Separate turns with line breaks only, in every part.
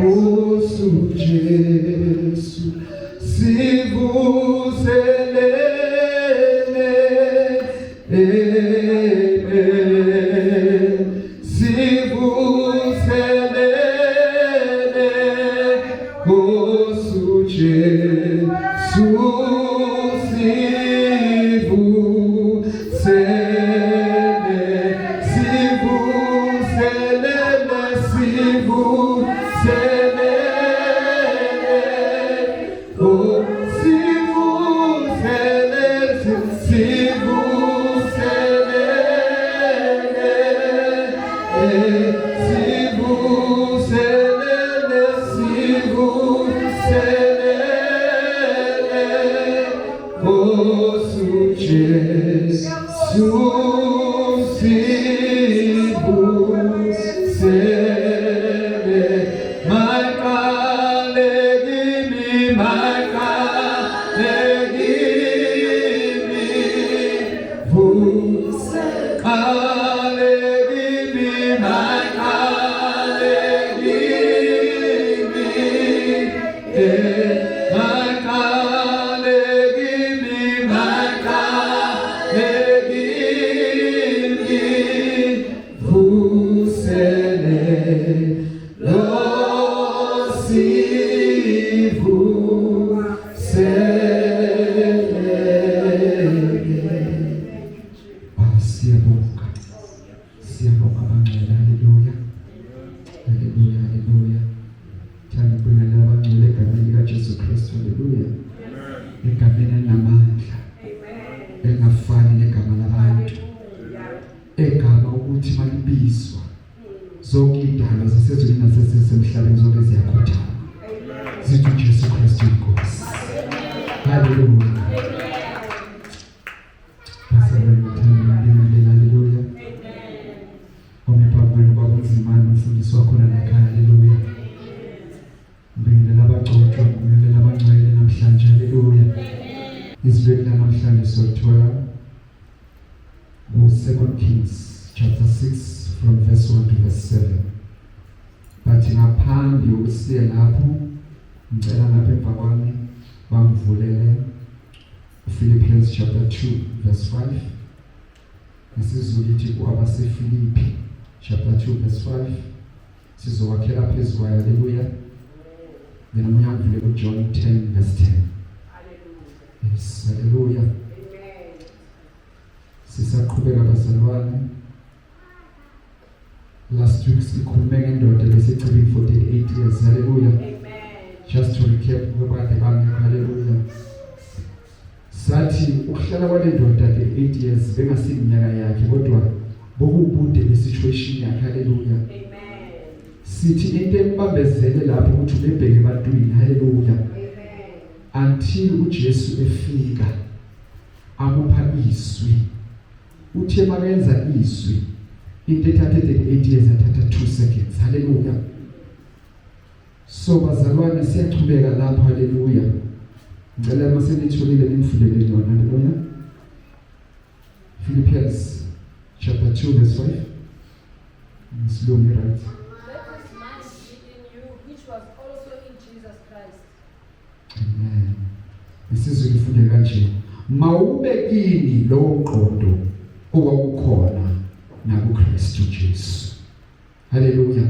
Nkosi Jesu, sivuselele. Amen. Sivuselele, Nkosi Jesu, sivuselele, sivuselele, sivuselele. Oh, sivuselele, sivuselele, sivuselele, sivuselele, Nkosi Jesu, sivuselele. Mayiqale kimi, mayiqale kimi, qale kimi, mayiqale kimi, mayiqale kimi, mayiqale kimi, vusele lo sivuselele. Ah, siyabonga, siyabonga abangcwele. Haleluya, haleluya, haleluya. Thanda ukubingelela abangcwele egameni likaJesu Kristu. Haleluya, egameni elinamandla, elingafani negama labantu, egama ukuthi malibizwa zonke idalwa zasezulwini nasesemhlabeni zonke ziyakhothama, zithi uJesu Kristu inkosi. Haleluya. Pastor, ngibingelela. Haleluya. Omi phambi kwenu baba uNzimane, umfundisi wakhona nekhaya. Haleluya. Ngibingelela abagcotshwa, ngibingelela abangcwele namhlanje. Haleluya. Izwi lethu namhlanje siyothola ku-2 Kings chapter 6 from verse 1 to verse 7, but ngaphambi kokusiya lapho, ngicela ngapha emva kwami bangivulele Philippians chapter 2 verse 5. NgesiZulu ithi kwabaseFilipi chapter 2 verse 5. Sizowakhela phezu kwayo. Haleluya. Then omunye angivule kuJohn 10 verse 10. Yes, haleluya. Sisaqhubeka, bazalwane. Last week sikhulume ngendoda besicibini for 38 years. Haleluya. Just to recap kubade bangekho. Haleluya. Sathi ukuhlala kwale ndoda 38 years bengasiminyaka yakhe, kodwa bokubude besituation yakhe. Haleluya. Sithi into embambezele lapho ukuthi ubebheke ebantwini. Haleluya. Until uJesu efika amupha izwi. Uthe makenza izwi, into ethathe 38 years athatha 2 seconds. Haleluya. So bazalwane, siyachubeka lapho. Haleluya. Ngicela mase nitholile nimfundele yona. Haleluya. Philippians chapter 2 verse 5. Ngisilungu, right?
Let this mind be in you, which was also in Jesus Christ.
Amen. IsiZulu ifunde kanje: mawube kini lowo mqondo owawukhona nakuKristu Jesu. Haleluya.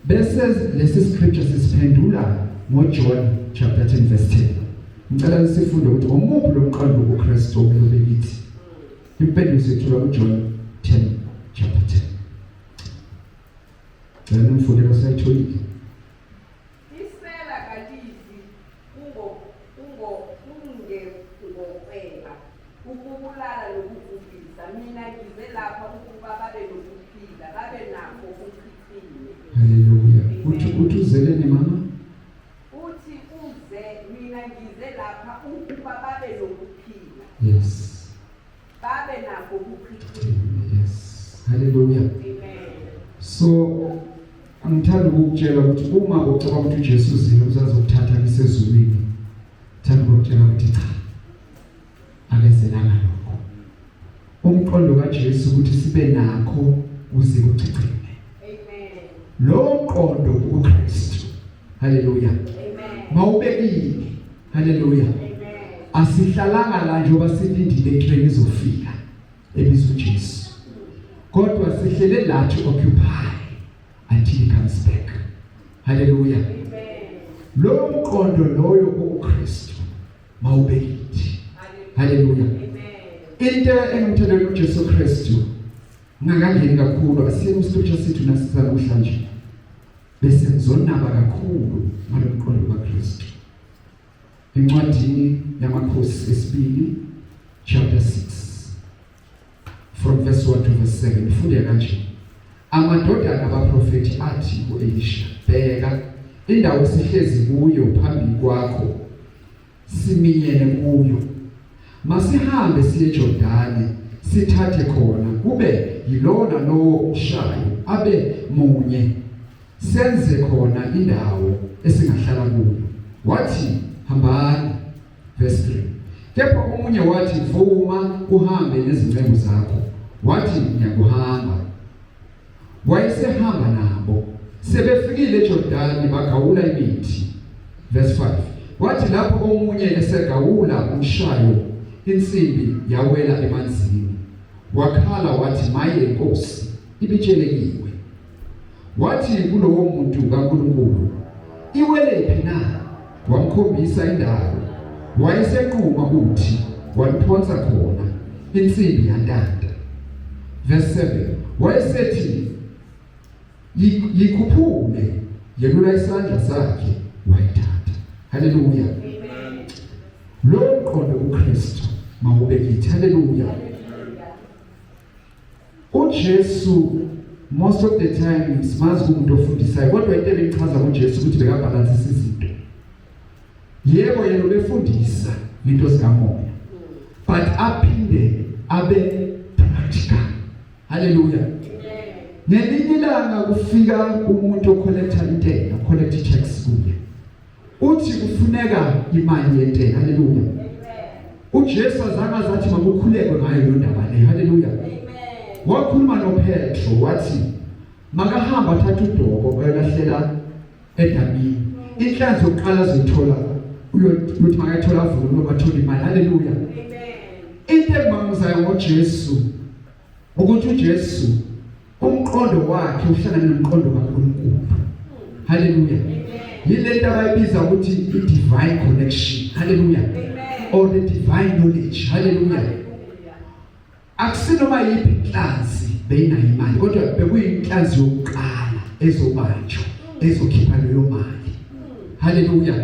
Bese lesi scripture sisiphendula ngoJohn chapter 10 verse 10. Ngicela sifunde ukuthi omuphi lo mqondo kuKristu okumele kithi. Impendulo siyithola kuJohn 10 chapter 10. Cela nimfunde basayitholile.
Isela kalizi kungengokweba, ukubulala nokubhubhisa. Mina ngize lapha ukuba babe nokuphila, babe nakho kuchichime.
Haleluya. Uthi uzeleni, mama?
Uthi uze, mina ngize lapha ukuba babe nokuphila, babe nakho kuchichime.
Yes, haleluya.
Amen.
So angithanda ukukutshela ukuthi uma ucabanga ukuthi uJesu uzile uzazokuthatha kisezulwini, thanda ukukutshela ukuthi cha, akezelanga lokho. Umqondo kaJesu ukuthi sibe nakho kuze kuchichime.
Amen.
Lo mqondo kuKristu. Haleluya.
Amen.
Mawubekile. Haleluya.
Amen.
Asihlalanga la njengoba silindile itrain izofika ebizwa uJesu. Kodwa sihlele la to occupy until he comes back. Haleluya.
Amen.
Lo mqondo loyo okuKristu mawubekithi. Haleluya.
Amen.
Into engimthandela uJesu Kristu ngakangeni kakhulu asiye kuscripture sethu nasisa namhlanje bese ngizonaba kakhulu ngalomqondo kaKristu. Encwadini yamakhosi esibili chapter 6 from verse 1 to verse 7 ifunde kanje. Amadodana abaprofeti athi kuElisha, bheka indawo sihlezi kuyo phambi kwakho siminyene kuyo. Masihambe siye eJordani sithathe khona kube yilona lowo ushayo abe munye senze khona indawo esingahlala kuyo. Wathi hambani. Verse 3. Kepha omunye wathi vuma uhambe nezinceku zakho. Wathi ngiyakuhamba. Wayesehamba nabo. Sebefikile eJordani bagawula imithi. Verse 5. Wathi lapho omunye esegawula umshayo insimbi yawela emanzini. Wakhala wathi maye Nkosi ibitshelekiwe. Wathi kulowo muntu kaNkulunkulu iwelephi na? Wamkhombisa indawo. Wayesequma uthi waliphonsa khona insimbi yantanta. Verse 7. Wayesethi yikhuphule yelula isandla sakhe wayithatha. Haleluya.
Amen.
Lo mqondo kuKristu mawube kithi. Haleluya. uJesu most of the time simazi kumuntu ofundisayo kodwa into ebichaza ngoJesu ukuthi bekabhalansisa izinto. Yebo yena ubefundisa into zikamoya but aphinde abe practical. Haleluya. Ngelinye ilanga kufika umuntu ocollecta intela, collect tax kuye. Uthi kufuneka imali yentela. Haleluya. uJesu azange azathi makukhulekwe ngayo lo ndaba le. Haleluya. Wakhuluma noPetro wathi makahamba athathe udoko ayolahlela edamini. Inhlanzi yokuqala azoyithola uyothi makayithola avume noma athole imali. Haleluya. Into engimangazayo ngoJesu ukuthi uJesu umqondo wakhe uhlangane nomqondo kaNkulunkulu. Haleluya. Yile nto abayibiza ukuthi i-divine connection. Haleluya. Or the divine knowledge. Haleluya. Akusinoma yiphi inhlanzi beyinayo imali kodwa bekuyinhlanzi yokuqala ezobanjwa ezokhipha leyo mali. Haleluya.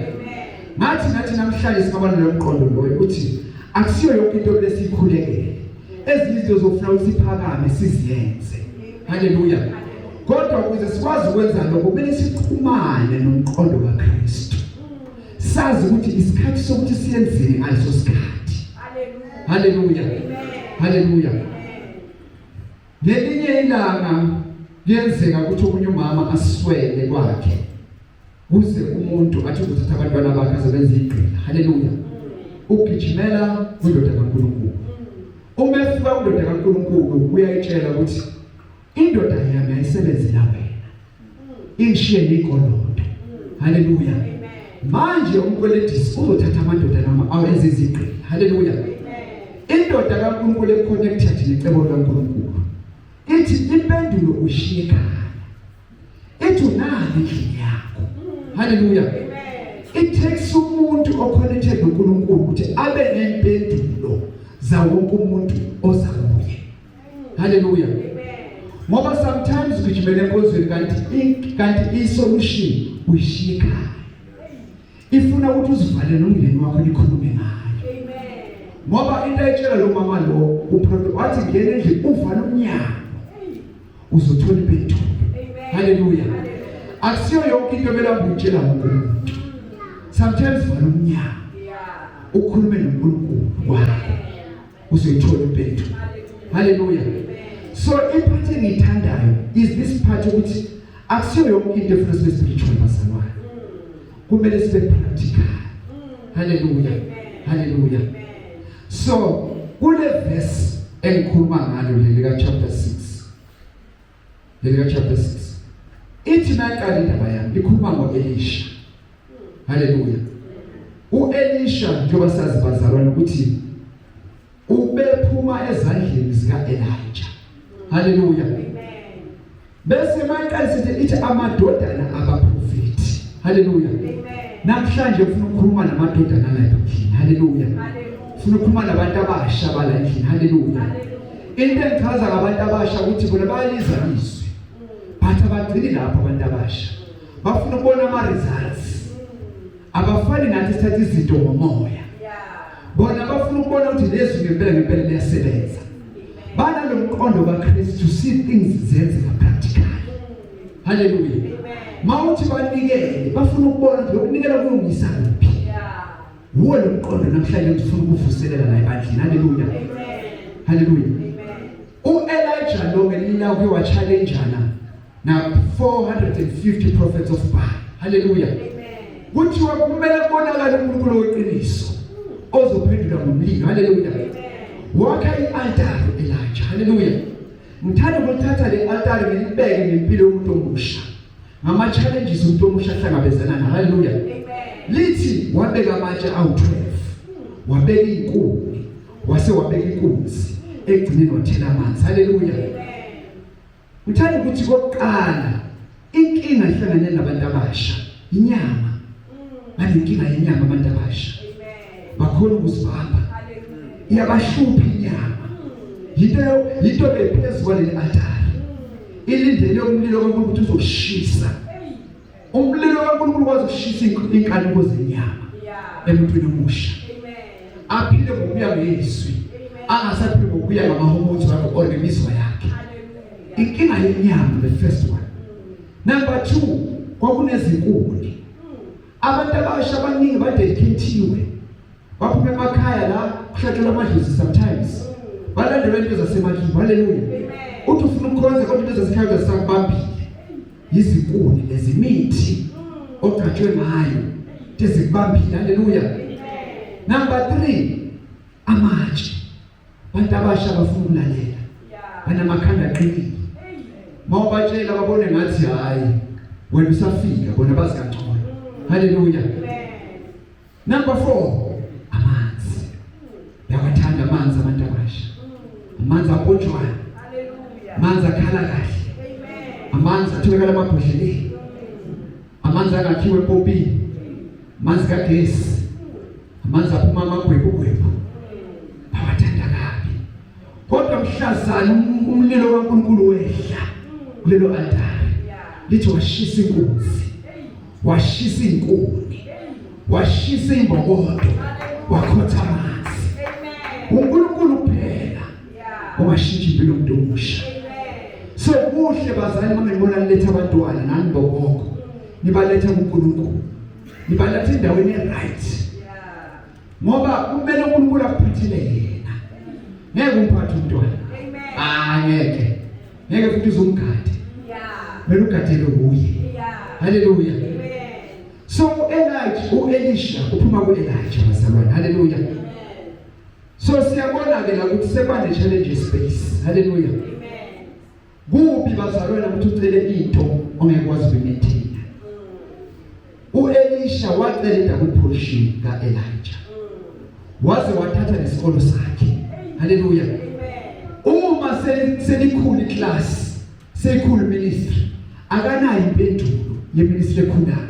Ngathi nathi namhlanje singaba nalomqondo loyo ukuthi akusiyo yonke into lesiyikhulekele. Ezinye izinto zofuna ukuthi siphakame siziyenze. Haleluya. Kodwa ukuze sikwazi ukwenza lokho kumele sixhumane nomqondo kaKristu. Sazi ukuthi isikhathi sokuthi siyenzeni ngaleso sikhathi. Haleluya. Haleluya. Ngelinye ilanga kuyenzeka ukuthi omunye umama aswele kwakhe. Kuze umuntu athi uzothatha abantwana bakhe azobenza igqila. Haleluya. Ugijimela kwindoda kaNkulunkulu. Uma efika kwindoda kaNkulunkulu uyayitshela ukuthi indoda yami ayisebenzela wena. Ingishiye nezikolodo. Haleluya. Manje umkweletisi uzothatha amadoda nama awenze izigqila. Haleluya. Indoda kaNkulunkulu econnected necebo likaNkulunkulu. Ithi impendulo ushiye ekhaya. Ithi unani endlini yakho. Haleluya. It takes umuntu oconnected noNkulunkulu ukuthi abe nempendulo za wonke umuntu oza kuye. Haleluya. Ngoba sometimes ugijimela enkonzweni kanti i-solution uyishiye ekhaya. Ifuna ukuthi uzivalele nomndeni wakho nikhulume ngayo. Ngoba into ayitshela lo mama lo uprofet wathi ngena endlini uvala umnyango uzothola impendulo. Haleluya. Akusiyo yonke into ebela uyitshela wonke umuntu. Sometimes vala umnyango ukhulume noNkulunkulu wakho uzoyithola impendulo. Haleluya. So iphathi engiyithandayo is this part ukuthi akusiyo yonke into efuna sibe spiritual bazalwane. Kumele sibe practical. Haleluya. Haleluya. So kule verse engikhuluma ngalo leli ka chapter 6. Leli ka chapter 6. Ithi naqala indaba yami ikhuluma ngoElisha. Haleluya. UElisha njengoba sazi bazalwane ukuthi ubephuma ezandleni zikaElijah. Haleluya. Bese maqala sithi ithi amadodana abaprofeti. Haleluya. Namhlanje ufuna ukukhuluma namadodana la endlini. Haleluya. Ufuna ukukhuluma nabantu abasha bala endlini. Haleluya. Into engichaza ngabantu abasha ukuthi bona bayalizwa izwi. But abagcini lapho abantu abasha. Bafuna ukubona ama results. Abafani nathi sithatha izinto ngomoya. Bona bafuna ukubona ukuthi lezi ngempela ngempela liyasebenza. Banalo mqondo kaKristu to see things zenzeka practically. Hallelujah. Mawuthi banikele bafuna ukubona ukuthi lokunikela kuyongisa kuphi. Wuwe lo mqondo namhlanje ngifuna ukuvuselela la ebandleni. Hallelujah. Hallelujah. UElijah lo ngelinye uke wa challengeana na 450 prophets of Baal. Hallelujah. Kuthiwa kumele kubonakale uNkulunkulu weqiniso ozophendula ngomlilo. Hallelujah. Wakha ialtar Elijah. Hallelujah. Ngithanda ukuthatha le altar ngilibeke ngempilo yomuntu omusha. Ngama challenges umuntu omusha ahlangabezana nawo. Hallelujah. Lithi wabeka amatshe awu12. Wabeka inkuni, wase wabeka inkunzi. Egcineni wathela amanzi. Hallelujah. Ngithanda ukuthi kokuqala inkinga ihlangane nabantu abasha inyama. Banenkinga yenyama abantu abasha. Bakhona ukuzibamba. Iyabahlupha inyama. Yinto yinto bephezulu kwaleli altare. Ilindele umlilo kaNkulunkulu ukuthi uzoshisa. Umlilo kaNkulunkulu kwazi ukushisa inkanuko zenyama emuntwini omusha. Aphile ngokuya ngezwi. Angasaphili ngokuya ngamahormones wakhe or ngemizwa yakhe. Inkinga yenyama the first one. Number 2 kwakunezinkuni. Abantu abasha abaningi badedicatiwe. Baphuma emakhaya la kuhlatshelwa amadlozi sometimes. Balandelwa into zasemakhaya. Hallelujah. Uthi ufuna ukukhonza kodwa into zasekhaya zasakubambile. Yizinkuni lezimithi ogcatshwe ngayo tezikubambile. Hallelujah. Number 3 amatshe. Abantu abasha bafuna ukulalela. Banamakhanda aqinile. Mawubatshela babone ngathi hayi wena usafika bona bazi kangcono. Hallelujah. Number 4 amanzi. Bayawathanda amanzi abantu abasha. Amanzi apontshwayo.
Hallelujah.
Amanzi akhala kahle.
Amen.
Amanzi atholakala emabhodleleni. Amanzi angakhiwe epompini. Amanzi kagesi. Amanzi aphuma amagwebugwebu. Bawathanda kabi. Kodwa mhlazana umlilo kaNkulunkulu wehla kulelo altare. Lithi washisa inkunzi. Washisa inkuni. Washisa imbokodo. Wakhotha amanzi. uNkulunkulu kuphela ongashintsha impilo yomuntu omusha. So kuhle bazali uma ngibona niletha abantwana nani bogogo. Nibaletha kuNkulunkulu. Nibaletha endaweni e-right. Ngoba kumele uNkulunkulu akuphathele yena. Ngeke umphathe umntwana. Ah ngeke. Ngeke futhi uzumgade. Kumele ugadele kuye. Hallelujah. So uElijah, uElisha uphuma kuElijah bazalwane. Hallelujah. So siyabona ke la ukuthi sekwane challenge space. Hallelujah. Kubi bazalwane ukuthi ucele into ongeke wazi ukuyimaintain. UElisha wacela i-double portion kaElijah. Waze wathatha nesikolo sakhe. Hallelujah. Uma selikhulu iclass, seyikhulu ministry, akanayo impendulo yeministry ekhulayo.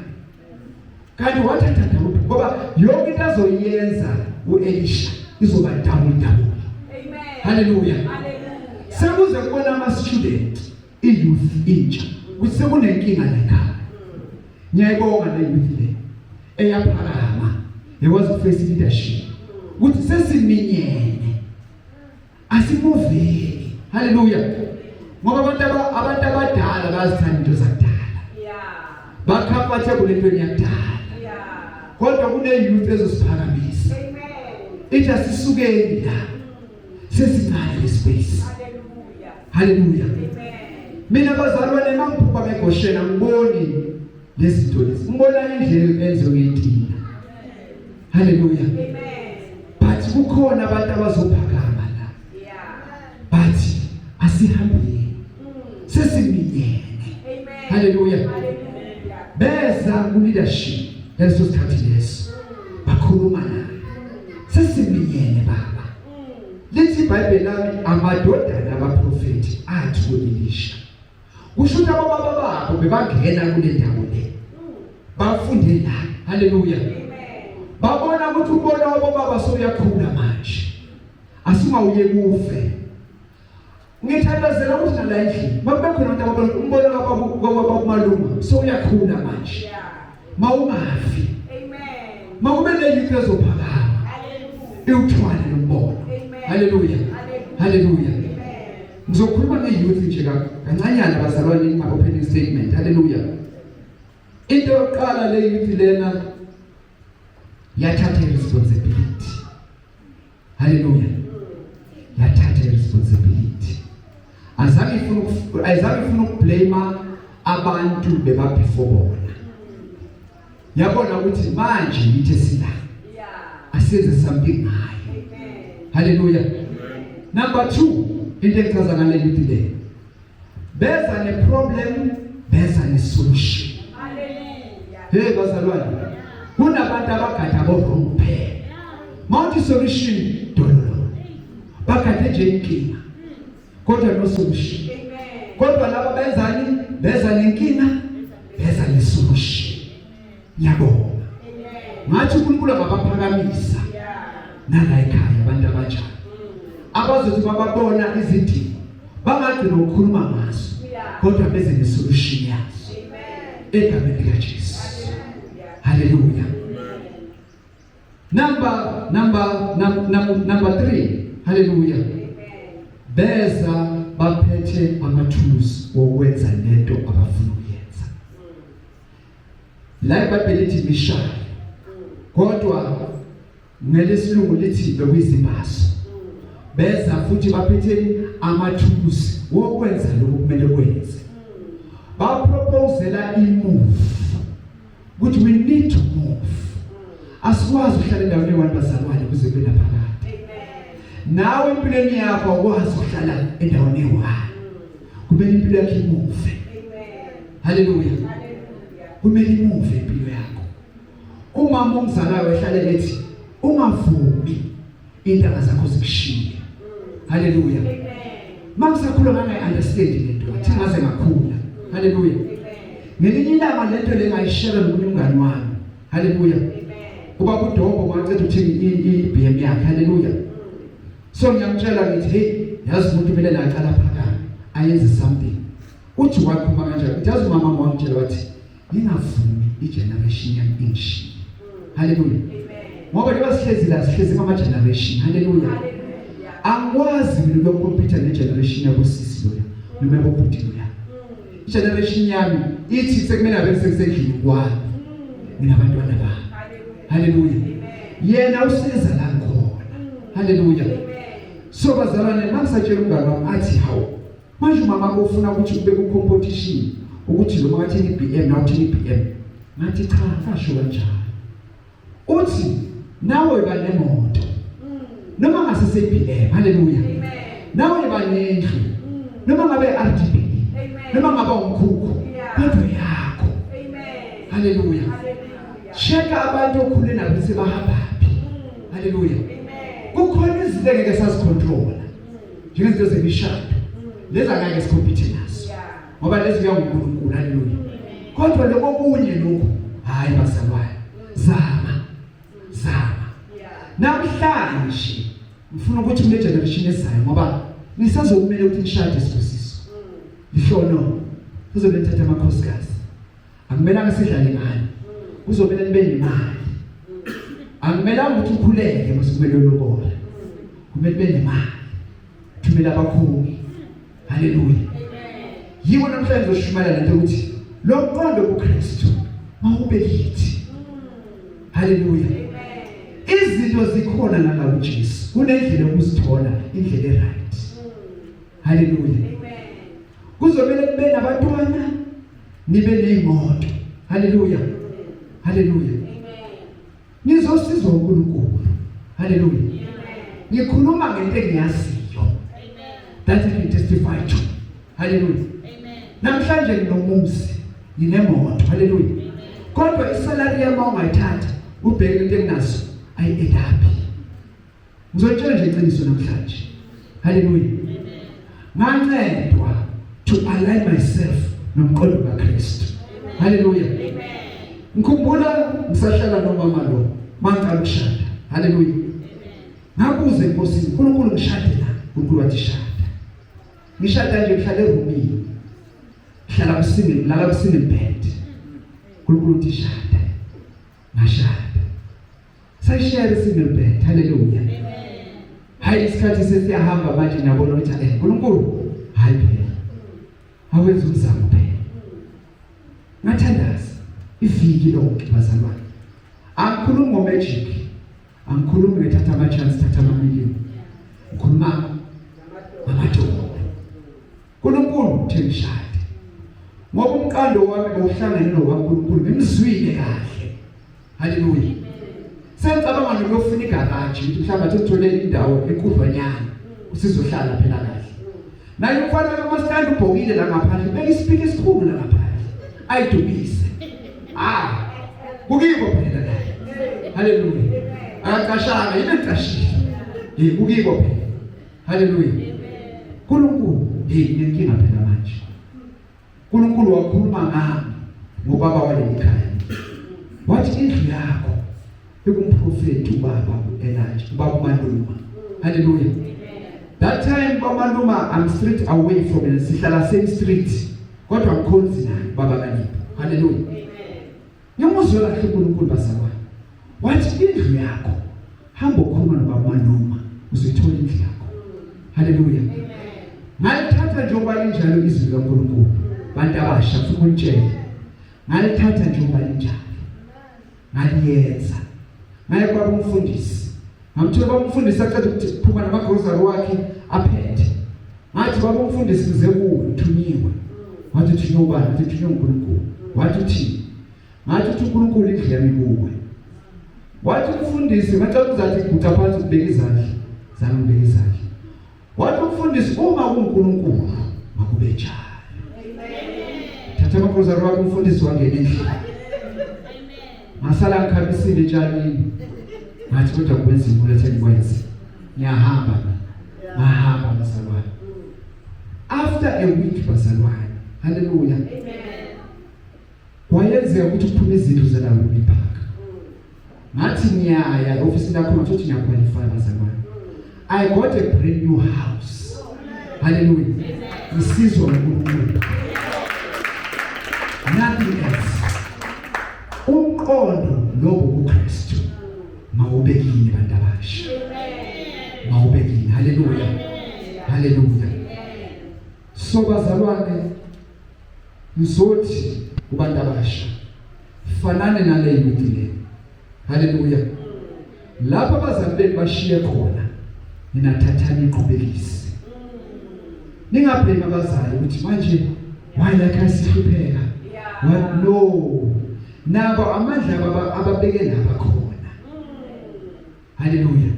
Kanti wathatha double ngoba yonke into azoyenza uElisha izoba double double.
Amen.
Hallelujah.
Hallelujah.
Sekuze kubona ama student, i-youth intsha, ukuthi sekunenkinga la ekhaya. Ngiyayibonga le youth le eyaphakama yakwazi ukuface leadership. Ukuthi sesiminyene. Asimuveli. Hallelujah. Ngoba abantu abantu abadala bayazithanda into zakudala.
Yeah.
Ba comfortable entweni yakudala.
Yeah.
Kodwa kune youth ezosiphakamisa.
Amen.
Ithi asisukeni la. Sesincane le space.
Hallelujah.
Hallelujah.
Amen.
Mina bazalwane mangiphupha ngegoshena ngiboni lezi zinto lezi. Ngibona indlela enziwe ngetina. Hallelujah.
Amen.
But kukhona abantu abazophakama la.
Yeah.
But asihambeni. Sesiminyene.
Amen.
Hallelujah.
Hallelujah.
Beza ku leadership. Leso sikhathi leso bakhuluma naye. Sesiminyene baba. Lithi iBhayibheli lami amadodana abaprofeti athi kuElisha. Kusho ukuthi abobaba babo bebangena kule ndawo le. Bafunde la. Haleluya. Babona ukuthi ubona wabobaba soyakhula manje. Asingawuye kufe. Ngithandazela ukuthi nala endlini makube khona abantu ababona umbono kababumalunga sowuyakhula manje. Mawungafi.
Amen.
Makube ne youth ezophakama.
Hallelujah.
Iwuthwale lo mbono. Haleluya. Haleluya. Ngizokhuluma nge-youth nje kancanyana bazalwane in my opening statement. Haleluya. Into yokuqala le youth lena yathatha responsibility. Haleluya. Yathatha responsibility. Azange ifuna azange ifuna ukublame abantu beba before bona. Yabona ukuthi manje yithi sila. Asenze something ngayo. Haleluya. Number 2 into engichaza ngale youth le. Beza ne problem, beza ne solution.
Hallelujah.
Hey bazalwane. Kunabantu abagada bo wrong kuphela. Mawuthi solution dololo. Bagade nje inkinga. Kodwa no solution.
Amen.
Kodwa laba benzani? Beza nenkinga, beza ne solution. Ngiyabonga.
Amen.
Ngathi uNkulunkulu angabaphakamisa
Yeah.
nala ekhaya abantu abanjani. Abazothi bababona izidingo bangagcina ukukhuluma ngazo
Yeah.
kodwa beze ne solution yazo.
Amen.
Egameni likaJesu.
Hallelujah.
Hallelujah. Number number num, num, number 3. Hallelujah.
Amen.
Beza baphethe ama tools wokwenza lento abafuna ukuyenza. La iBhayibheli lithi imishaya. Kodwa ngelesilungu lithi bekuyizimbazo. Beza futhi baphethe ama tools wokwenza lokhu kumele kwenze. Baproposela imove. Ukuthi we need to move. Asikwazi ukuhlala endaweni eyi-one bazalwane kuze kube naphakade.
Amen.
Nawe empilweni yakho awukwazi ukuhlala endaweni eyi-one. Kumele impilo yakho imove.
Amen.
Haleluya.
Hallelujah.
Kumele imove impilo yakho. Umama omzalayo ehlale ethi ungavumi intanga zakho zikushiye. Haleluya.
Amen.
Mangisakhula ngangayi understand lento, ngathi ngaze ngakhula. Haleluya.
Amen.
Ngelinye ilanga lento le ngayishare nomunye umngani wami. Haleluya.
Amen.
Ubaba uDombo ngaceda ukuthenga i-BM yakhe. Haleluya. So ngiyamtshela ngithi hey yazi umuntu kumele la aqala phakame ayenze something. Uthi wakhuluma kanjani? Uthi yazi umama wangitshela wathi ngingavumi igeneration yami ingishiye. Haleluya.
Amen.
Ngoba njengoba sihlezi la sihlezi ngama generation. Haleluya.
Hallelujah.
Angikwazi mina ukuyocompete ne generation yabo sisi loya noma yabo bhuti loya. Igeneration yami ithi sekumele abe sesendlini kwami. Mina abantwana bami.
Hallelujah.
Haleluya.
Amen.
Yena usiza la khona. Haleluya.
Amen.
So bazalwane mangisatshela umngane wami athi hawu manje umama wakho ufuna ukuthi ube ku competition ukuthi lo makathini iBM nawe uthini iBM. Ngathi cha kasho kanjalo. Uthi nawe ba nemoto. Noma ngase seBM. Haleluya.
Amen.
Nawe ba nendlu. Noma ngabe RDP.
Amen.
Noma ngabe umkhukhu.
Yeah.
Kodwa yakho.
Amen.
Haleluya.
Hallelujah.
Checka abantu okhule nabo sebahamba phi. Haleluya.
Amen.
Kukhona izinto engeke sazicontrola. Njengezinto zemishado. Lezi angeke sicompete nazo.
Yeah.
Ngoba lezi kuya ngoNkulunkulu. Haleluya. Kodwa lokho kunye lokho hayi bazalwane. Zama. Zama.
Yeah.
Namhlanje ngifuna ukuthi kule generation ezayo ngoba nisazokumele ukuthi nishade sibusiso. Lihlono. Kuzobe nithatha amakhosikazi. Akumelanga sidlale ngani. Kuzomela nibe nemali. Akumelanga ukuthi ukhuleke mase kumele ulobola. Kumele ube nemali. Thumela abakhongi. Haleluya. Yiwo namhlanje ngizoshumayela lento ukuthi lo mqondo kuKristu mawube kithi. Haleluya.
Amen.
Izinto zikhona nala kuJesu. Kunendlela yokuzithola, indlela eright. Haleluya.
Amen.
Kuzomela kube nabantwana nibe nezimoto. Haleluya. Haleluya.
Amen.
Nizosizwa uNkulunkulu. Haleluya.
Amen.
Ngikhuluma ngento engiyaziyo. That I can testify to. Haleluya.
Amen.
Namhlanje nginomuzi, nginemoto. Haleluya. Kodwa isalary yami ungayithatha ubheke into enginazo ayi-add up. Ngizotshela nje iqiniso namhlanje. Haleluya. Ngancedwa to align myself nomqondo kaKristu. Haleluya. Ngikhumbula ngisahlala nomama lo mangiqala ukushada. Haleluya. Ngabuza enkosini, uNkulunkulu ngishade la. uNkulunkulu wathi shada. Ngishada nje ngihlale erumini. Ngihlala kusingle, ngilala kusingle bed. uNkulunkulu uthi shada. Ngashada. Sayishare single bed. Haleluya. Hayi isikhathi sesiyahamba manje niyabona ukuthi eh uNkulunkulu hayi phela. Awenza umzamo phela. Ngathandaza iviki lonke bazalwane. Angikhulumi ngo magic. Angikhulumi ngethatha ama chance thatha ama million. Ngikhuluma ngamadolo. uNkulunkulu uthe ngishade. Ngoba umqando wami bowuhlangene nokaNkulunkulu ngimzwile kahle. Haleluya. Sengicabanga nokuyofuna igaraji ukuthi mhlawumbe athi ngithole indawo enkudlwanyana usizohlala phela kahle. Naye umfana kaMastandi ubhokile la ngaphandle beka isipiki esikhulu la ngaphandle. Ayidumise. Ah. Kukibo phela naye. Haleluya. Akaqashanga yini eqashile. Hey kukibo phela. Haleluya. uNkulunkulu hey inkinga phela manje. uNkulunkulu wakhuluma ngami ngobaba waleli khaya. Wathi indlu yakho ikumprofeti ubaba uElijah, ubaba uMaluma. Haleluya. That time bamaluma I'm street away from him. Sihlala same street. Kodwa ngikhonzi naye baba kaLipho. Haleluya. Ngimuzwe kahle uNkulunkulu bazalwane. Wathi indlu yakho hamba ukhuluma nobaba Maluma uzoyithola indlu yakho. Haleluya. Ngalithatha njengoba linjalo izwi likaNkulunkulu. Bantu abasha ngifuna ukunitshela. Ngalithatha njengoba linjalo. Ngaliyenza. Ngaye kwaba umfundisi. Ngamthola baba umfundisi aqeda ukuthi phuma namagrosari wakhe aphethe. Ngathi baba umfundisi ngize kuwe ngithunyiwe. Wathi uthunywe ubani? Wathi uthunywe uNkulunkulu. Wathi uthini? Ngathi uthi uNkulunkulu indlu yami kuwe. Wathi umfundisi ngacela uzathi guqa phansi ubeke izandla. Zami ngibeke izandla. Wathi umfundisi uma kuNkulunkulu makube njalo. Thatha amagrosari wakho umfundisi wangena endlini. Ngasala ngikhamisile etshanini. Ngathi kodwa kwenzima ulethe ngikwenze. Ngiyahamba mina. Ngahamba bazalwane. After a week bazalwane. Hallelujah.
Amen.
Kwayenzeka ukuthi kuphume izindlu zalawubi park. Ngathi ngiyaya e-ofisini lakho ngathi uthi ngiyaqualify bazalwane. I got a brand new house. Hallelujah. Ngisizwa uNkulunkulu. Nothing else. Umqondo lobo kuKristu mawube kini bantu abasha. Mawube kini. Hallelujah. Hallelujah. So bazalwane ngizothi kubantu abasha fanane nale youth le. Haleluya. Lapho abazali benu bashiye khona nina thathani iqhubekise. Ningabheki abazali ukuthi manje why like asihlupheka. What no. Nabo amandla baba ababeke lapha khona. Haleluya.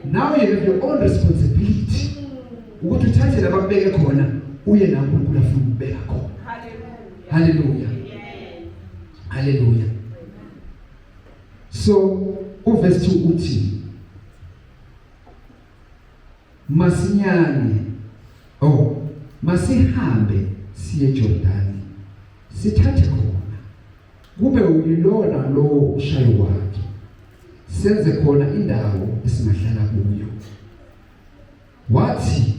Now you have your own responsibility. Ukuthi uthathe laba kubeke khona uye la uNkulunkulu afuna ukubeka khona. Haleluya. Haleluya. So uverse 2 uthi masinyane oh masihambe siye eJordani sithathe khona kube uyilona lowo ushayo wakhe senze khona indawo esingahlala kuyo wathi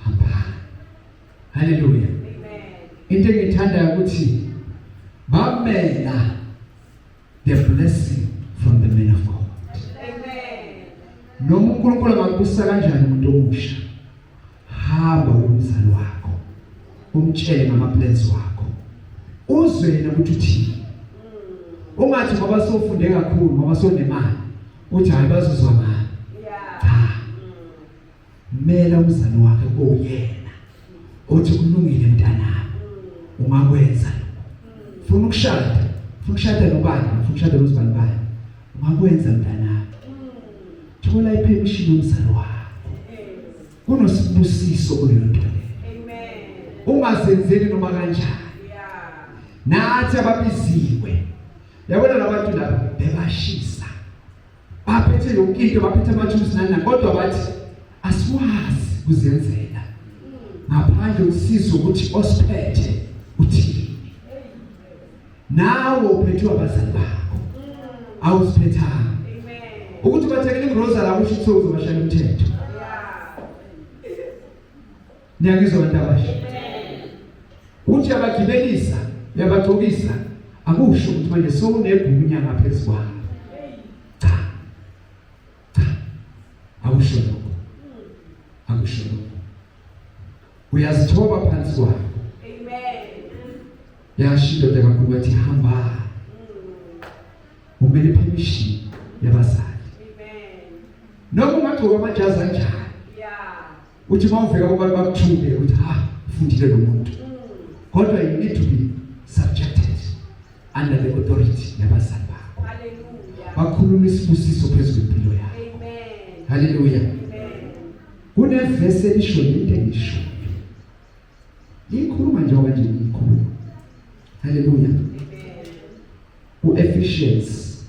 hambani haleluya into engithandayo ukuthi bamela the blessing from the man of God
amen
noma uNkulunkulu angakubusa kanjani umuntu omusha hamba umzali wakho umtshele ngama plans wakho uzwe yena ukuthi uthini ungathi ngoba sofunde kakhulu ngoba sonemali uthi hayi bazozwa ngani cha mela umzali wakhe kuyena othi kulungile mntanami ungakwenza funa ukushada funa ukushada nobani funa ukushada nozibani bani ungakwenza mntanami thola ipermission yomzali wakho kunosibusiso kuleyo nto leyo
amen
ungazenzeli noma kanjani nathi ababiziwe. Yabona labantu laba bebashisa. Baphethe yonke into, baphethe amathulusi nani nani, kodwa bathi asikwazi kuzenzela ngaphandle usizo ukuthi osiphethe uthini. Nawe uphethwe abazali bakho. Awuziphethanga. Ukuthi bathekele igrocery akusho ukuthi uzobashaya umthetho. Niyangizwa bantu abasha? Uthi uyabagibelisa, uyabagcokisa, akusho ukuthi manje sowunegunya ngaphezu kwabo. Cha. Cha. Akusho lokho. Akusho lokho. Uyazithoba phansi kwakho.
Amen.
Yasho indoda kakhulu wathi hamba. Umele permission yabazali.
Amen.
Noma ungagcoka amajazi anjani.
Yeah.
Uthi mawuvika kubantu bakuthuke uthi ha ufundile lo muntu. Kodwa you need to be subjected under the authority yabazali bakho.
Hallelujah.
Bakhuluma isibusiso phezu kwempilo yakho.
Amen.
Hallelujah.
Amen.
Kunevesi elisho lento engishoyo. Likhuluma njengoba nje likhuluma. Hallelujah.
Amen.
uEphesians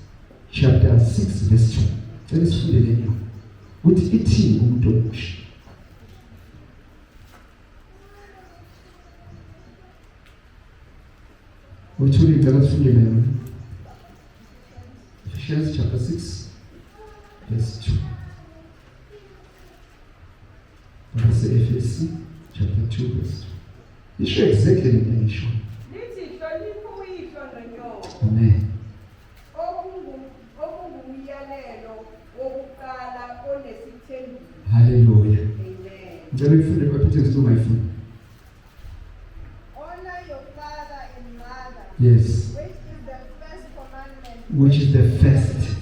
chapter 6 verse 2. Cela sifunde le nyawo. Uthi ithini umuntu omusha? Uthuli ngicela sifunde le yona. Ephesians chapter 6 verse 2. Base Efesi chapter 2 verse 2. Isho exactly le nto engishoyo.
Lithi hlonipha uyihlo nonyoko.
Amen.
Okungumyalelo wokuqala onesithembiso.
Hallelujah.
Amen.
Ngicela uyifunde baphethe ukuthi ungayifuni.
Honor your father and mother,
Yes.
which is the first commandment
Which is the first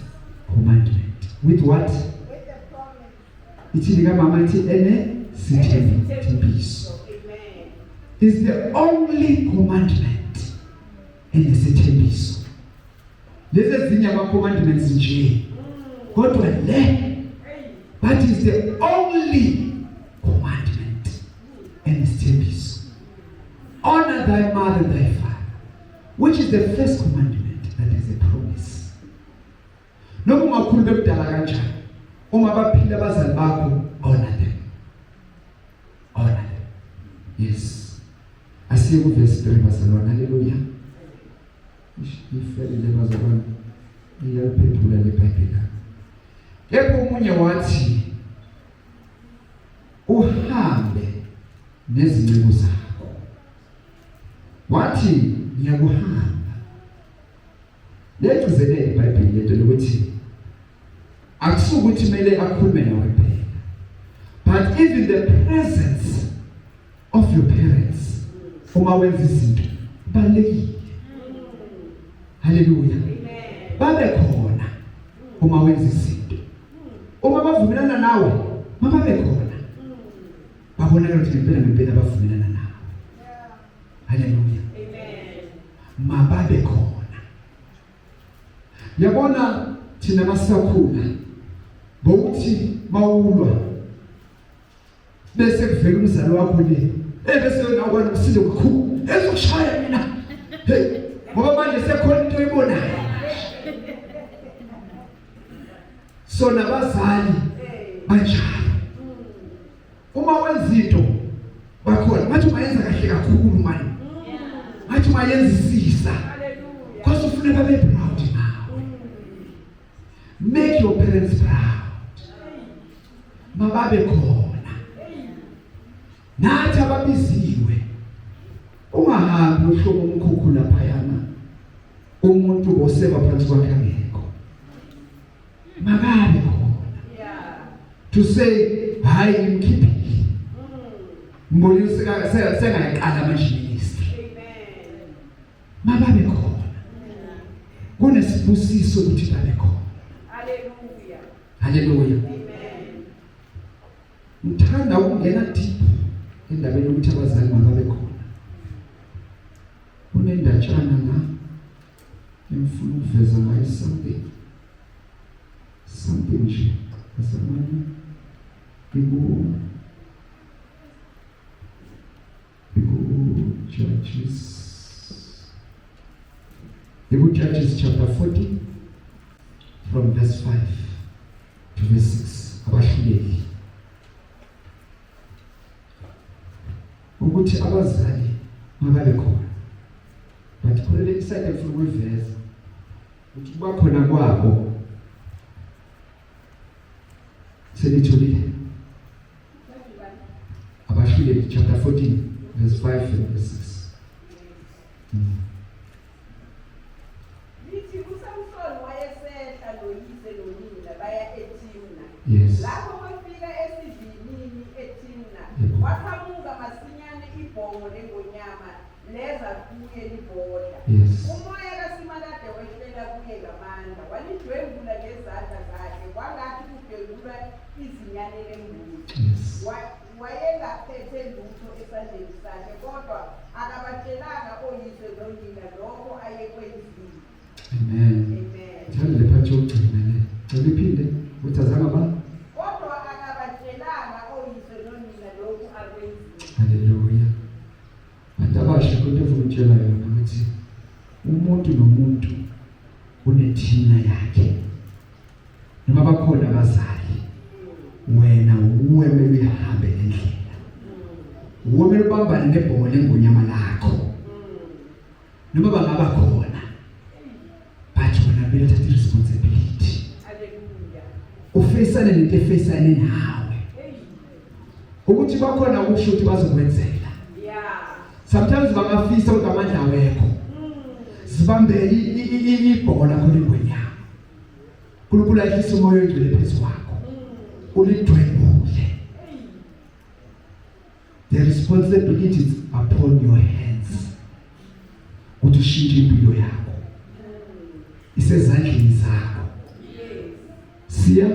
commandment. With what?
with a promise,
Ithini kamama ithi ene sithembiso.
Amen.
Is the only commandment enesithembiso. Lezi ezinye ama commandments nje. Kodwa le that is the only commandment enesithembiso. Honor thy mother and thy father, which is the first commandment that is a promise. Noma ungakhulu bemdala kanjani, uma baphila abazali bakho, honor them. Honor them. Yes. Asiye ku verse 3 bazalwane. Hallelujah. Ish, Ifelele bazalwane. Iyaphendula le Bible. Kepha omunye wathi uhambe nezinceku zakho. Wathi ngiyakuhamba. Liyagcizelela iBhayibheli lento lokuthi akusukuthi kumele akhulume nawe kuphela. But even the presence of your parents uma wenza izinto kubalulekile. Hallelujah.
Amen.
Babe khona uma wenza izinto. Uma bavumelana nawe, mababe khona. Babonakala ukuthi ngempela ngempela bavumelana nawe.
yeah,
Hallelujah.
Amen.
Mababe khona. Yabona thina masakhula bowuthi mawulwa bese kuvela umzali wakho le eh bese wena wena umsindo kakhulu ezokushaya mina hey ngoba manje sekhona into oyibonayo so nabazali
Hey.
banjalo uma wenza into bakhona ngathi ungayenza kahle kakhulu manje ngathi ungayenzisisa
Hallelujah.
because ufuna babe proud nawe make your parents proud mababe khona nathi ababiziwe ungahambi uhlobo umkhukhu laphayana umuntu boseba phansi kwakhe angekho makabe khona
Yeah.
to say hayi ngimkhiphile ngibonile sengayiqala manje ministry
Amen.
mababe khona kunesibusiso ukuthi babe khona
Hallelujah.
haleluya
Amen.
ngithanda ukungena deep endabeni yokuthi abazali mababe khona kunendatshana la engifuna ukuveza ngayo something something nje bazalwane iku iku judges Iku-Judges chapter 40 from verse 5 to verse 6 abahluleli ukuthi abazali mababe khona but khona le iside engifuna ukuyiveza ukuthi kuba khona kwabo senitholile abahluleli chapter 14 verse 5 and verse 6.
Lithi uSamsoni wayesehla noyise nonina baya eThimna.
Yes.
Lapho befika esivinini eThimna,
Yebo.
kwaqhamuka masinyane ibhongo lengonyama leza kuye libhodla.
Yes.
Umoya kaSimakade wehlela kuye ngamandla, walidwengula ngezandla zakhe, kwangathi kudwengulwa izinyane lembuzi.
Yes.
Wayengaphethe lutho esandleni sakhe, kodwa akabatshelanga oyise nonina lokho ayekwenzile.
Amen.
Amen.
Ngithanda le part yokugcina le. Cela iphinde ukuthi azange ba
Kodwa akabatshelanga oyise nonina lokhu akwenzile.
Haleluya. Bantu abasha into efuna ukutshela yona ukuthi umuntu nomuntu unethina yakhe. Noma bakhona abazali wena uwe kumele uyihambe lendlela. Uwe kumele ubambane nebhongo lengonyama lakho. Noma bangaba khona but wena kumele uthathe responsibility.
Haleluya.
Ufeyisane nento efeyisane nawe.
Hey.
Ukuthi bakhona kusho ukuthi bazokwenzela.
Yeah.
Sometimes bangafisa ukuthi amandla awekho. Sibambele ibhola khona ingwenyama. uNkulunkulu ayehlisa umoya oyingcwele phezu kwakho. Ulidwengule. The responsibility is upon your hands. Ukuthi ushintshe impilo yakho. Isezandleni zakho. Siya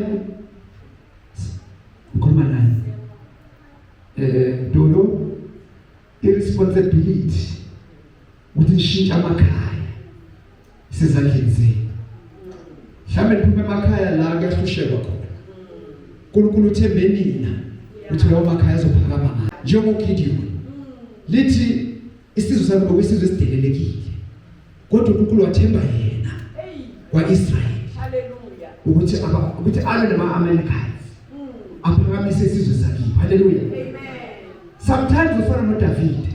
ngikhuluma nani? Dolo irresponsibility ukuthi nishintshe amakhaya isezandleni zenu. Mhlawumbe niphume emakhaya la kuyahlushekwa khona. uNkulunkulu uthembe nina ukuthi lawo makhaya azophakama ngayo. NjengoGideon lithi isizwe sakhe bekuyisizwe esidelelekile. Kodwa uNkulunkulu wathemba yena
Hey.
kwaIsrael
Hallelujah.
ukuthi aba ukuthi alwe nama-Amalekites aphakamise isizwe sakibo. Hallelujah.
Amen.
Sometimes ufana noDavid.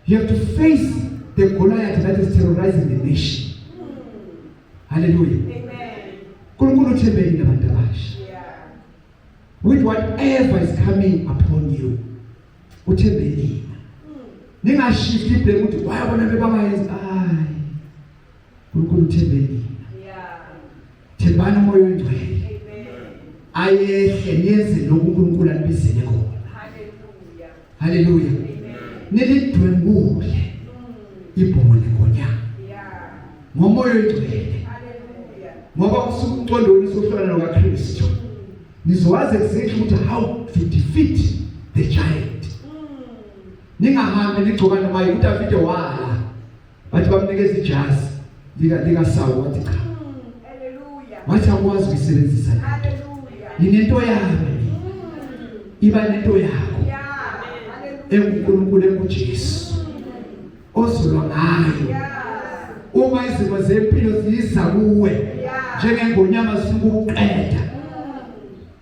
You have to face the Goliath that is terrorizing the nation. Hallelujah.
Amen.
uNkulunkulu uthembekile abantu abasha.
Yeah.
With whatever is coming upon you, uthembekile. Ningashift iblame ukuthi wayabona bebangayenzi. Hayi. uNkulunkulu uthembekile.
Yeah.
Thembani umoya oyingcwele.
Amen.
Ayehle niyenze lokhu uNkulunkulu anibizele khona.
Hallelujah.
Hallelujah.
Amen.
Nilidwengule ibhongo lengonyama
Yeah.
ngomoya oyingcwele.
Hallelujah.
Ngoba usuke umqondo wenu usuhlangana nokaKristu. Nizowazi exactly ukuthi how to defeat the giant. Ningahambi nigcoka noma yini. uDavide wala. Bathi bamnikeza ijazi lika Saul wathi cha.
Hallelujah.
Wathi akwazi ukuyisebenzisa le nto.
Hallelujah.
Ninento yami. Iba nento yakho.
Yeah. Hallelujah.
EnguNkulunkulu enguJesu. Ozolwa ngayo.
Yeah.
Uma izimo zempilo ziza kuwe
Yeah.
njengengonyama zisukuqeda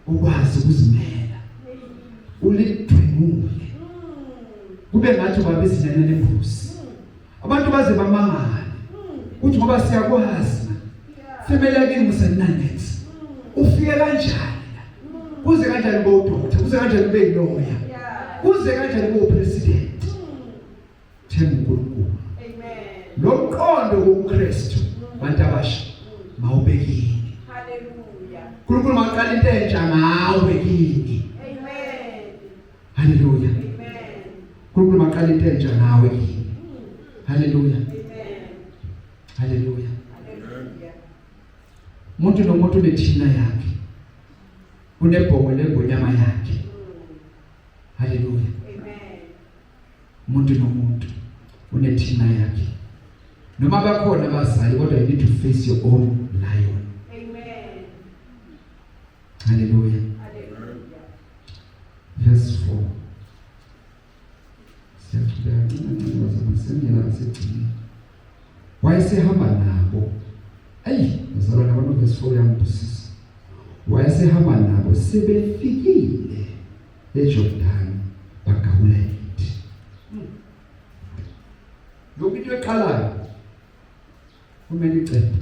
ukwazi ukuzimela ulidwengule kube ngathi ubaba izinyane lembuzi abantu baze bamangale uthi ngoba siyakwazi family yakini musenanex ufike kanjani la kuze kanjani ube udoctor kuze kanjani ube yiloya
Yeah.
kuze kanjani ube upresident themba uNkulunkulu.
Amen.
Lo mqondo wobuKristu bantu abasha mawubekile.
Hallelujah.
uNkulunkulu maqala into entsha ngawe kini.
Amen.
Haleluya.
Amen.
uNkulunkulu maqala into entsha ngawe kini. Haleluya.
Amen.
Haleluya.
Hallelujah.
Umuntu nomuntu unethina yakhe. Unebhongo lengonyama yakhe. Haleluya.
Amen.
Umuntu nomuntu unethina yakhe. Noma bakhona abazali kodwa you need to face your own lion.
Amen.
Haleluya.
Hallelujah.
Verse 4. Siyaqhubeka kancane bazalwane, sengiyela ngasekugcineni. Wayesehamba naye. verse 4 uyangibusisa. Wayesehamba nabo sebefikile eJordani bagawula imithi. Yonke into eqalayo kumele icede.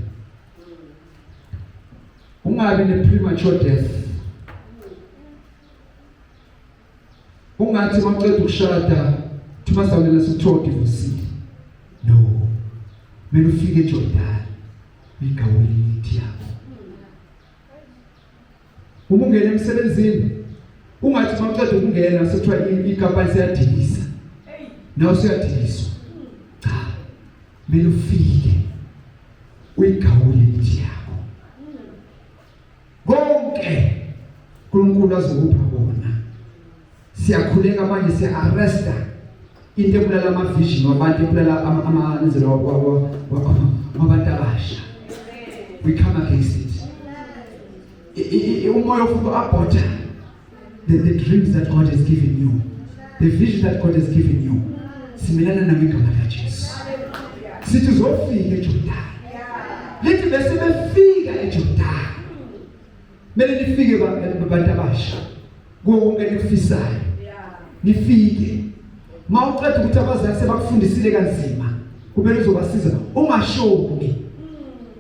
Ungabi ne premature death. Ungathi mawuceda ukushada thuma sawulela sekuthiwa udivosile. No. Kumele ufike eJordan uyigawule imithi yakho. Uma ungena emsebenzini ungathi mawuceda ukungena sekuthiwa ikampani seyadilisa. Nawe usuyadiliswa. Cha. Kumele ufike uyigawule imithi yakho. Konke uNkulunkulu azokupha kona. Siyakhuleka manje siya-arresta into ebulala ama-vision wabantu ebulala amanzela wabantu abasha. We come against it. Umoya ofuna uku-abhotha the dreams that God has given you, the vision that God has given you. Simelana nami igama likaJesu. Sithi uzofika eJordan. Lithi bese befika eJordan. Kumele nifike bantu abasha. Kuwo konke enikufisayo. Nifike. Mawuqeda ukuthi abazali sebakufundisile kanzima, kumele uzobasiza ungashoni.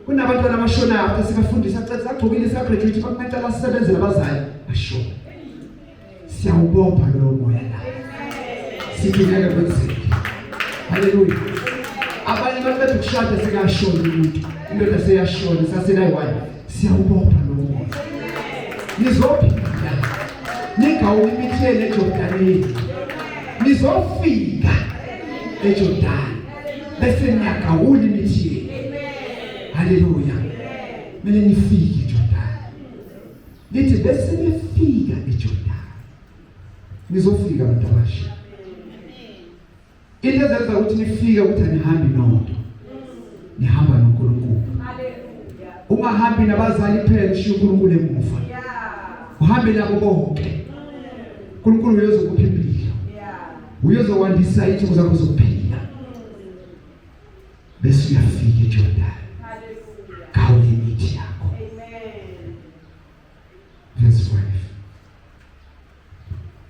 Kunabantwana abashonayo after sebafundisa cela sagcokile sagraduate bakumele asebenzele abazali bashona. Siyawubopha loyo moya la. Sithi ngeke kwenzeke. Haleluya. Abanye baqeda ukushada sekashona umuntu. Indoda seyashona sasela yi-one. Siyawubopha lowo moya. Nizophila. Ningawumi imithi yenu eJordanini. Nizofika eJordan. Bese niyagawula imithi yenu. Haleluya. Kumele nifike eJordan. Lithi bese nifika eJordan. Nizofika abantu abasha. Into ezenza ukuthi nifike ukuthi anihambi nodwa. Nihamba noNkulunkulu.
Hallelujah.
Ungahambi nabazali kuphela ushiye uNkulunkulu emuva.
Yeah.
Uhambe nabo bonke. uNkulunkulu uyozokupha impilo.
Yeah.
Uyozokwandisa insuku zakho zokuphila. Bese uyafika eJordan.
Hallelujah.
Gawula imithi yakho.
Amen.
Verse 5.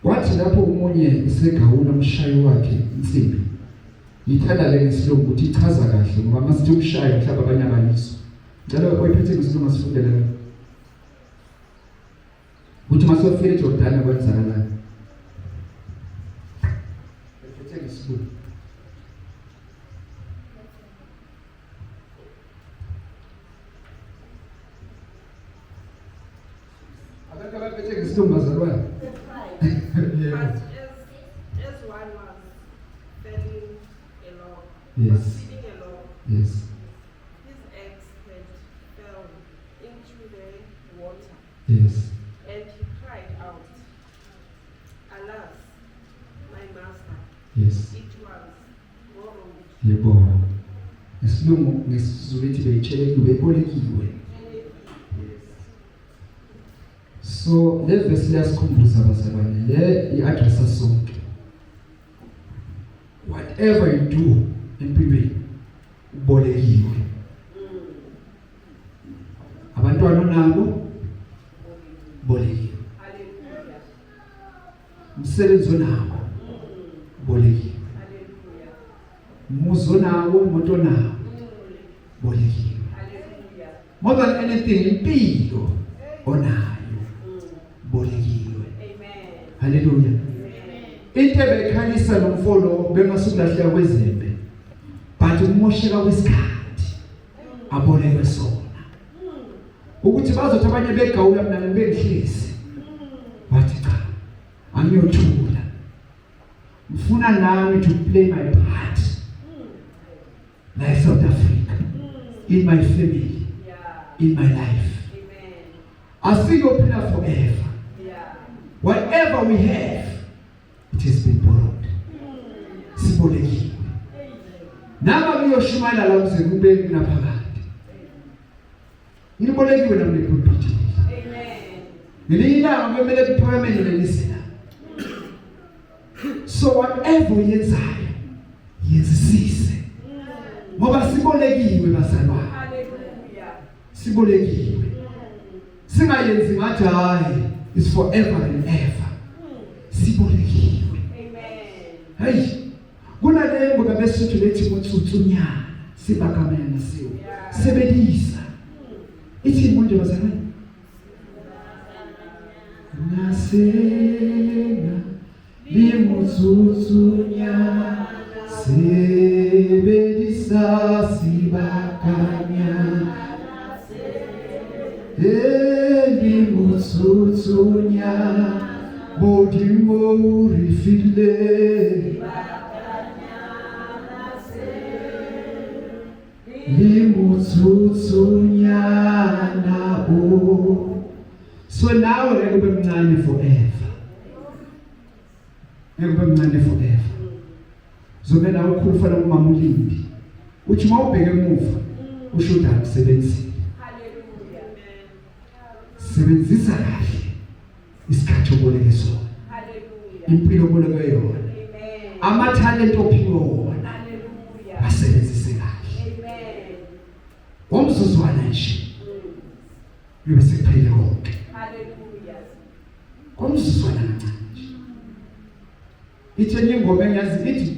Kwathi lapho omunye esegawula umshayi wakhe insimbi. Ngithanda le ngesilungu ukuthi ichaza kahle ngoba masithi umshayi mhlawumbe abanye abayizwa. Ngicela oyiphethe ngesilungu asifundele. Kuthi masofika eJordani kwenzakalani? Ephethe ngesilungu. Abantu abaphethe ngesilungu bazalwane. Yebo.
But as one was felling a log,
Yes.
was feeling a log,
Yes.
his axe head fell into the water,
Yes.
and he cried out, Alas, my master,
Yes.
it was borrowed.
Yebo. Ngesilungu ngesiZulu ithi beyitshelekiwe bebolekiwe. So le verse liyasikhumbuza bazalwane le i-addressa sonke. Whatever you do empilweni ubolekiwe. Abantwana onabo bolekiwe.
Hallelujah.
Umsebenzi onawo bolekiwe.
Hallelujah.
Umuzi onawo, imoto onawo bolekiwe.
Hallelujah.
More than anything impilo onayo bolekiwe.
Amen.
Haleluya. Into ebekhalisa lo mfolo bengasukulahleka kwezembe. But ukumosheka kwesikhathi abolekwe sona. Ukuthi bazothi abanye begawula mina ngibengihlezi. Wathi cha, angiyothula. Ngifuna nami to play my part. La eSouth Africa. In my family,
Yeah.
in my life.
Amen.
Asikophila forever.
Yeah.
Whatever we have, it has been borrowed. Sibolekiwe. Nama kuyoshumayela la kuze kube kunaphakade. Ngilibolekiwe nami lepulpit.
Amen.
Ngelinye ilanga kumele kuphakamele leli zina. So whatever uyenzayo, yenzisise. Ngoba sibolekiwe bazalwane.
Hallelujah.
Sibolekiwe. Singayenzi ngathi hayi is forever and ever. Sibolekiwe.
Amen.
Hey, kunale ngoma besuthu lethi motsutsunyana sibakamela siwo. Sebenzisa. Ithi manje bazalwane. Nasena limutsutsunyana sebenzisa sibakanyana. Elimutsutsunyana Modimo o re file. Le motsotso-nyana o. So nawe ngeke ube mncane forever. Ngeke ube mncane forever. Zobe nawe ukhulu ufana umama uLindi. Uthi uma ubheke emuva usho ukuthi akusebenzile.
Hallelujah.
Sebenzisa kahle isikhathi oboleke sona.
Hallelujah.
Impilo oboleke yona.
Amen.
Amathalente ophiwe wona.
Hallelujah.
Asebenzise kahle.
Amen.
Ngomzuzwana nje kuyobe sekuphele konke.
Hallelujah.
Ngomzuzwana kancane nje. Ithi enye ingoma engiyazi ithi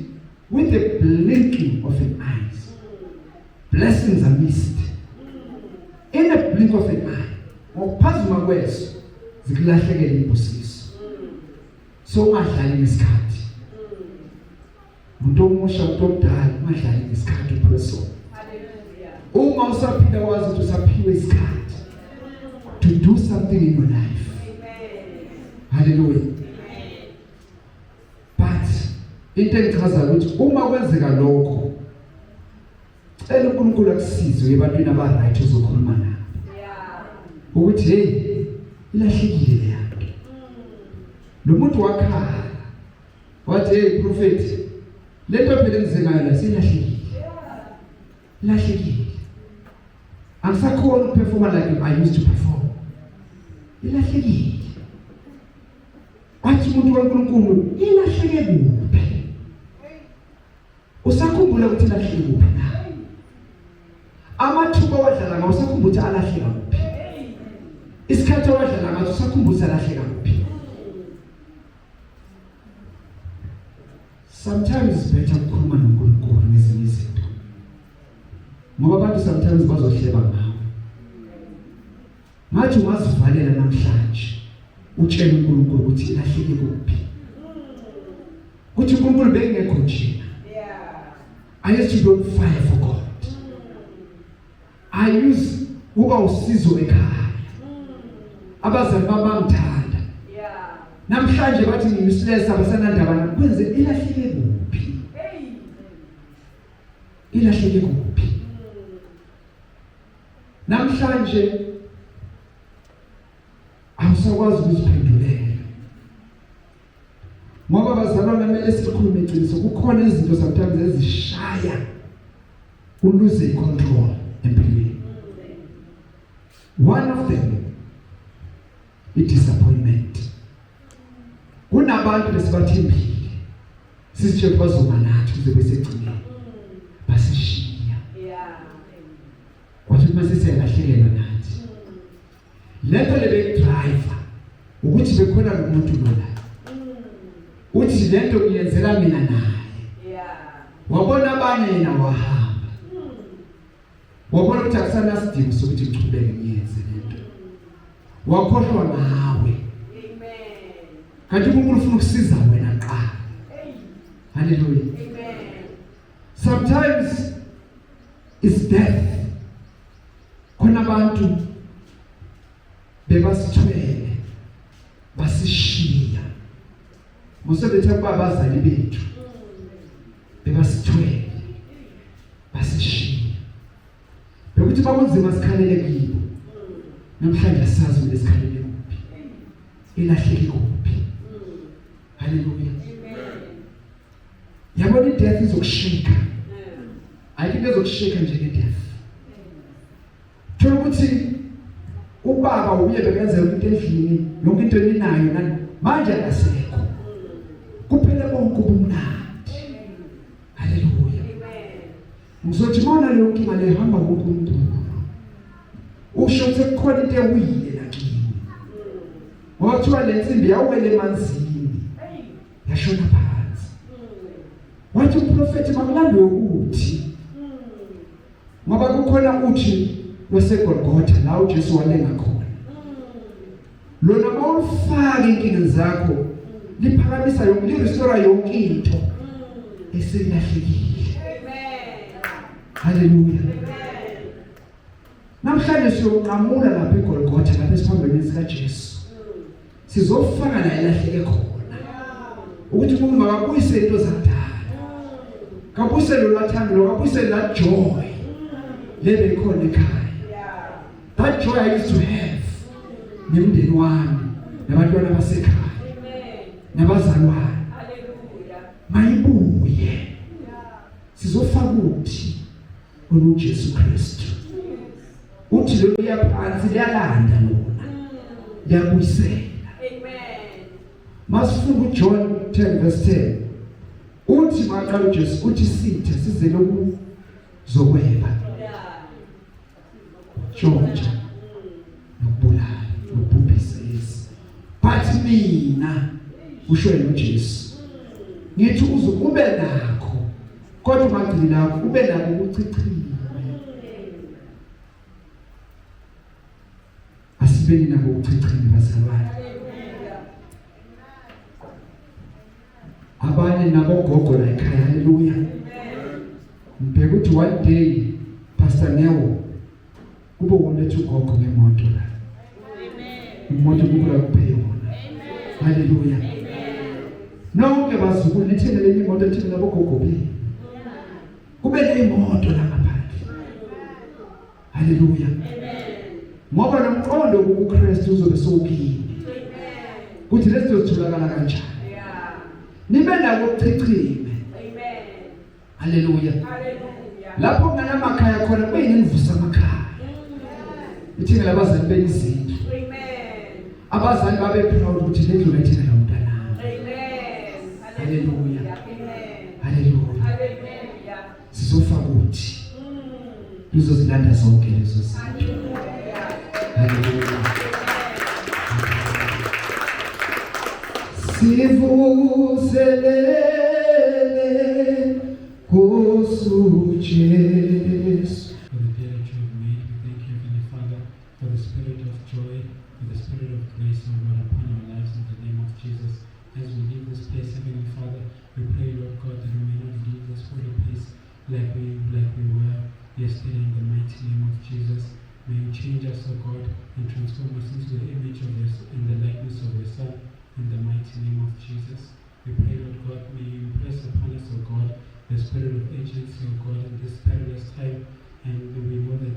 with the blinking of an eyes blessings are missed. In the blink of an eye, ngokuphazima kweso zikulahlekela imbusiso. So ungadlali ngesikhathi. Umuntu omusha, umuntu omdala, ungadlali ngesikhathi uphiwe sona.
Hallelujah.
Uma usaphila wazi ukuthi usaphiwe isikhathi to do something in your life.
Amen.
Hallelujah. But into engichaza ukuthi uma kwenzeka lokho cela uNkulunkulu akusize ebantwini aba right uzokhuluma nabo.
Yeah.
Ukuthi hey ilahlekile le yanto. Lo muntu wakhala wathi hey prophet lento phela engizengayo la silahlekile. Ilahlekile. Angisakhona ukuperforma like I used to perform. Ilahlekile. Wathi umuntu kaNkulunkulu ilahleke kuphi? Usakhumbula ukuthi ilahleke kuphi na? Amathuba wadlala ngawo usakhumbula ukuthi alahleka kuphi? Isikhathi owadlala ngaso usakhumbula ukuthi alahleka kuphi? Sometimes it's better ukukhuluma noNkulunkulu ngezinye izinto. Ngoba abantu sometimes bazohleba ngawe. Ngathi ungazivalela namhlanje utshele uNkulunkulu ukuthi ilahleke kuphi. Kuthi uNkulunkulu bengekho nje.
Yeah.
I used to be on fire for God. I used uba usizo ekhaya. Abazali bami bangithanda.
Yeah.
Namhlanje bathi ngi-useless abasanandaba nami. Kwenze ilahleke kuphi?
Hey.
Ilahleke kuphi? Namhlanje awusakwazi ukuziphendulela. Ngoba bazalwane kumele sikhulume iqiniso kukhona izinto sometimes ezishaya uluze icontrol empilweni. One of them i disappointment. Kunabantu besibathembile sizitshela bazoma nathi kuze besegcineni basishiya.
Yeah.
Kwathi uma sesiyalahlekelwa nathi. Lento le bekudriver ukuthi bekhona lo muntu lona. Uthi lento ngiyenzela mina naye.
Yeah.
Wabona abanye yena wahamba. Wabona ukuthi akusanasidingo sokuthi ngichubeke ngiyenze lento. Wakhohlwa ngawe.
Amen.
Kanti uNkulunkulu ufuna ukusiza wena qala.
Hey.
Hallelujah.
Amen.
Sometimes it's death. Khona abantu bebasithwele basishiya. Musebethe kuba abazali bethu bebasithwele basishiya. Bekuthi bakunzima sikhalele kibo. Namhlanje asazi ukuthi sikhalele kuphi. Ilahleke kuphi. Hallelujah.
Amen.
Yabona i-death izokushika. Ayikho into ezokushika njenge-death. Thola ukuthi ubaba uye bekenza yonke into endlini, yonke into eninayo nani manje akasekho. Kuphele konke ubumnandi. Hallelujah.
Amen.
Ngizothi mona leyo nkinga le hamba kuNkulunkulu. Usho ukuthi kukhona into ewile la kimi. Ngoba kuthiwa le nsimbi yawela emanzini, yashona phansi. Wathi umprofethi makulandwe uthi, ngoba kukhona uthi lwaseGolgotha la uJesu walenga khona. Lona mawulufaka inkingeni zakho, liphakamisa yonke, lirestore yonke into esilahlekile.
Amen.
Haleluya.
Amen.
Namhlanje siyonqamula lapha eGolgotha, lapha esiphambanweni sikaJesu. Sizofaka la elahleke khona, ukuthi umuntu makabuyise into zakudala, kabuyise lo thando lo, kabuyise la joy le beyikhona ekhaya. That joy I used to have nemndeni wami, nabantwana basekhaya,
Amen.
nabazalwane,
Hallelujah.
mayibuye. Sizofaka uthi oluJesu Kristu, uthi lo liyaphansi, liyalanda lona, liyabuyisela.
Amen.
Masifunda uJohn 10 verse 10, uthi maqala uJesu uthi sithe sizele ukuzokweba, tshontsha, nokubulala, nokubhubhisa, yes, but mina, usho yena uJesu, ngithi uze ube nakho, kodwa ungagcini lakho, ube nakho ukuchichime. Asibeni nako ukuchichime, bazalwane.
Hallelujah.
Abanye nabogogo la ekhaya, haleluya.
Amen.
Ngibheka ukuthi one day, Pastor Neo, kube woletha ugogo ngemoto la. Imoto kukula kuphe yona, haleluya. Nonke bazukulu nithengele imoto, nithengele abogogo benu, kube nemoto la ngaphandle, haleluya, ngoba nomqondo kuKristu uzobe sowukini kuthi lezi zinto zitholakala kanjani. Nibe nako ukuchichime.
Amen.
Haleluya.
Hallelujah.
Lapho kunganamakhaya khona, kube yini, amakhaya, ithengele abazali benu izindlu.
Amen.
Abazali babe proud ukuthi le ndlu ngayithengela umntanami.
Amen.
Hallelujah.
Amen.
Haleluya.
Hallelujah.
Sizofaka uthi luzozilanda zonke lezo zinto.
Hallelujah.
Haleluya. Sivuselele Nkosi Jesu.
For the day that you have made. We thank you, Heavenly Father, for the spirit of joy, for the spirit of grace, O Lord, upon our lives in the name of Jesus. As we leave this place, Heavenly Father, we pray, Lord God, that we may not leave this holy place like we were yesterday in the mighty name of Jesus. May you change us, O God, and transform us into the image of your and the likeness of your Son in the mighty name of Jesus. We pray, Lord God, may you impress upon us, O God, the spirit of urgency, O God, in this perilous time. And we know that